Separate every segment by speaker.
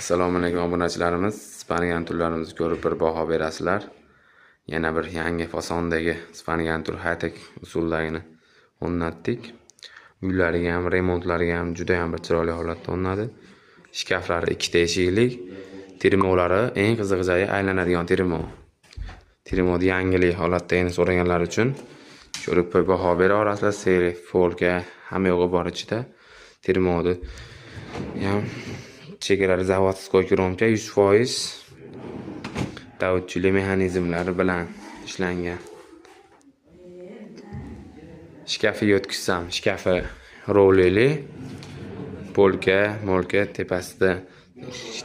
Speaker 1: Assalomu alaykum, obunachilarimiz. Spangan turlarimizni ko'rib bir baho berasizlar. Yana bir yangi fasondagi spangan tur, high-tech usuldagini o'rnatdik. Uylariga ham, remontlariga ham juda ham bir chiroyli holatda o'rnadi. Shkaflari ikkita eshiklik, termovlari, eng qiziq joyi, aylanadigan termov. Termovni yangilik holatda endi so'raganlar uchun ko'rib bir baho bera olasizlar. Seyf, polka, hamma yo'g'i bor ichida. Termovni ham chekalari заводской кромка, 100% davudchilik mexanizmlari bilan ishlangan. Shkafiga o'tkazsam, shkafi roleli, polka, molka, tepasida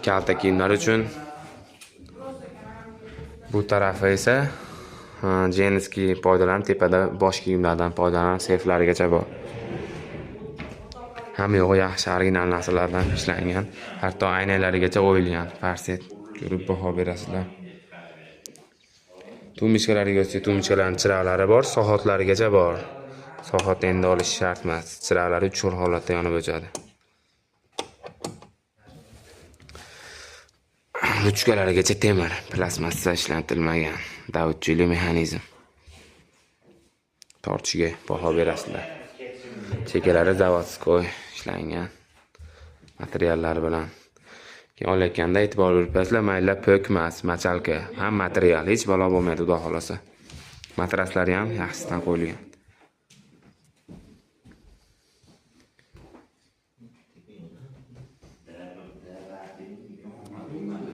Speaker 1: kalta kiyimlar uchun. Bu tarafi esa женский foydalanib, tepada bosh kiyimlardan foydalanib, seyflarigacha bor. Hamma yo'g'i yaxshi, original narsalardan ishlangan. Hatto aynaklarigacha o'yilgan farset. Ko'rib baho berasizlar. Tumbichkalariga o'tsak, tumbichkalarning chiroqlari bor, soatlarigacha bor. Soat endi olish shart emas. Chiroqlari uch xil holatda yonib o'chadi. Ruchkalarigacha temir, plastmassa ishlatilmagan. Davudchilik mexanizm. Tortishiga baho berasizlar. Chekalari заводской ishlangan materiallar bilan. Keyin olayotganda e'tibor berib qo'yasizlar, mayli po'k emas, machalka, ham material, hech balo bo'lmaydi, xudo xolasa. Matraslari ham yaxshisidan qo'yilgan.